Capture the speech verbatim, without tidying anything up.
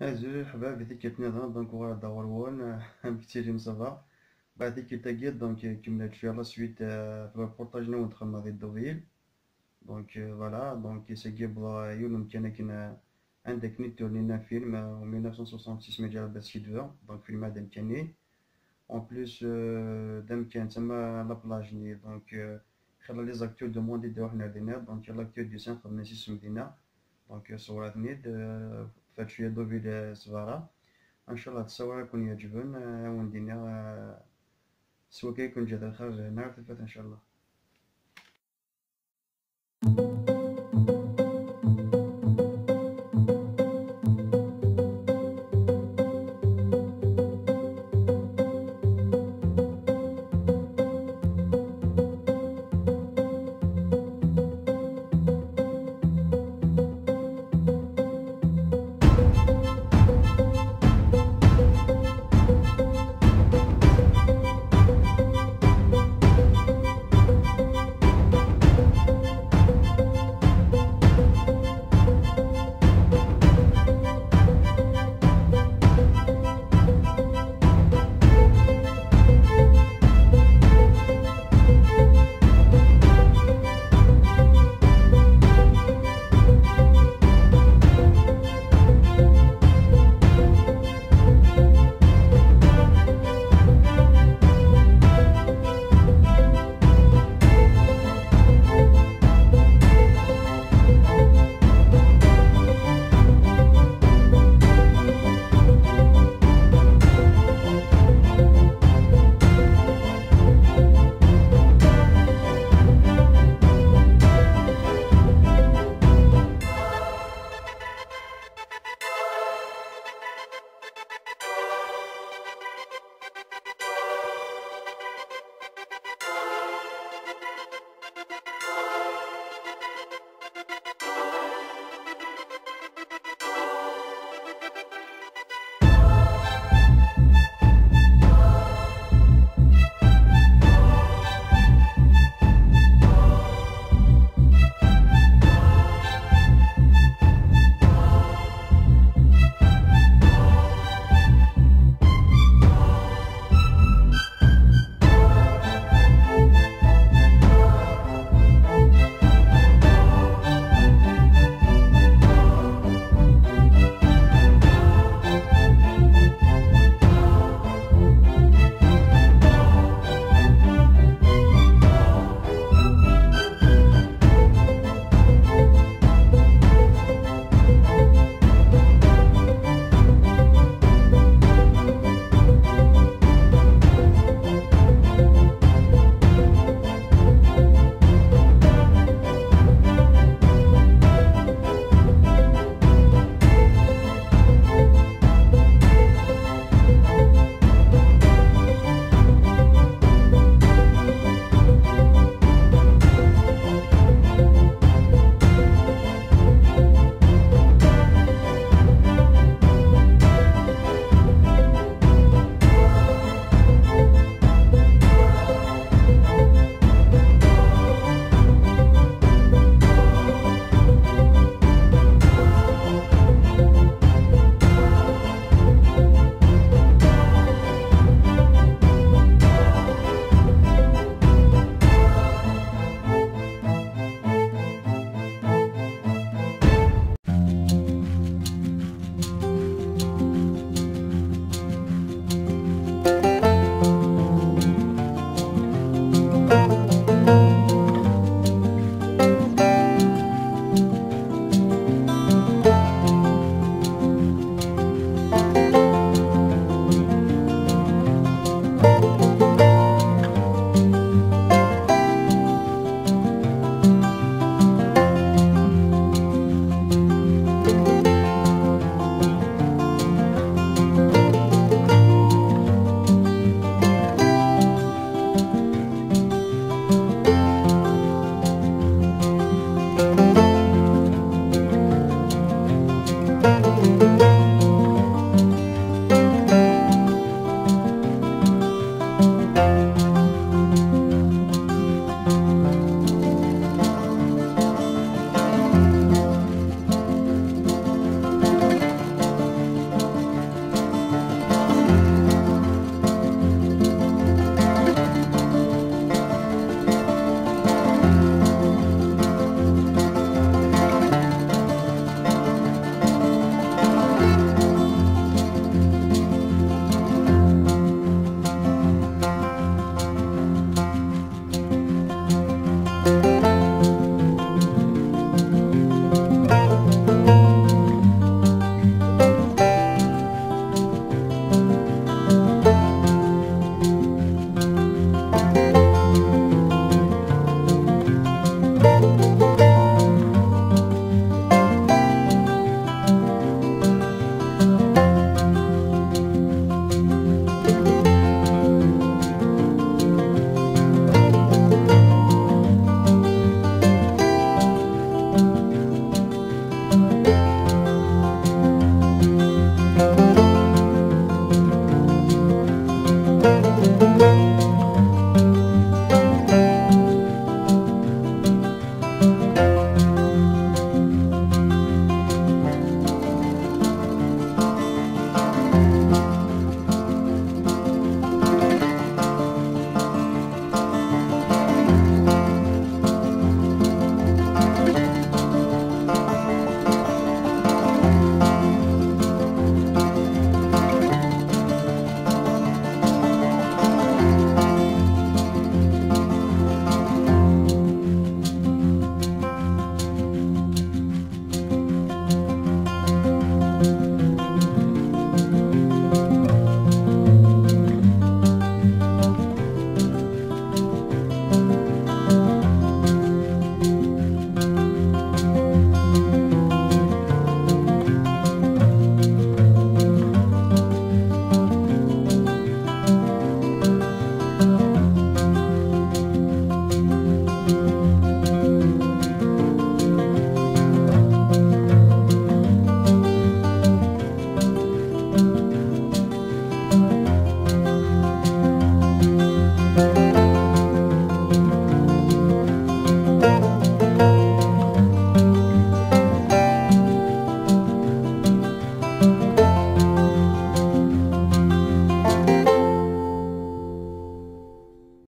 Azul ḥbab, tikkelt nniḍen, donc, uɣaleɣ-d ɣur-wen. Amek ttilin, ça va? Bah, tikkelt-agi, donc, kemmleɣ-d cwiya la suite, euh, ɣef le reportage-nni i wen-d-xedmeɣ di Deauville. Donc, euh, voilà, donc, ass-agi wwḍeɣ yiwen umkan akken, euh, anda akken i d-turnin un film, euh, en mille neuf cent soixante-six, ma ǧǧiɣ lbaz si d-, donc, film-a d amkan-nni. En plus, euh, d amkan tama la plage-nni, donc, euh, xilla les acteurs du monde i d-iruḥen ar dinna, donc l'acteur du sein xedmen-as isem dinna, donc, euh, ṣewwren-ten-id, euh, fat cwiya Deauville, euh, s berra. Ncallah ttṣawir ad ken-yeɛǧben, euh, ad wen-d-iniɣ, euh, s wakka i ken-ǧǧiɣ d lxir, ar tafat ncallah.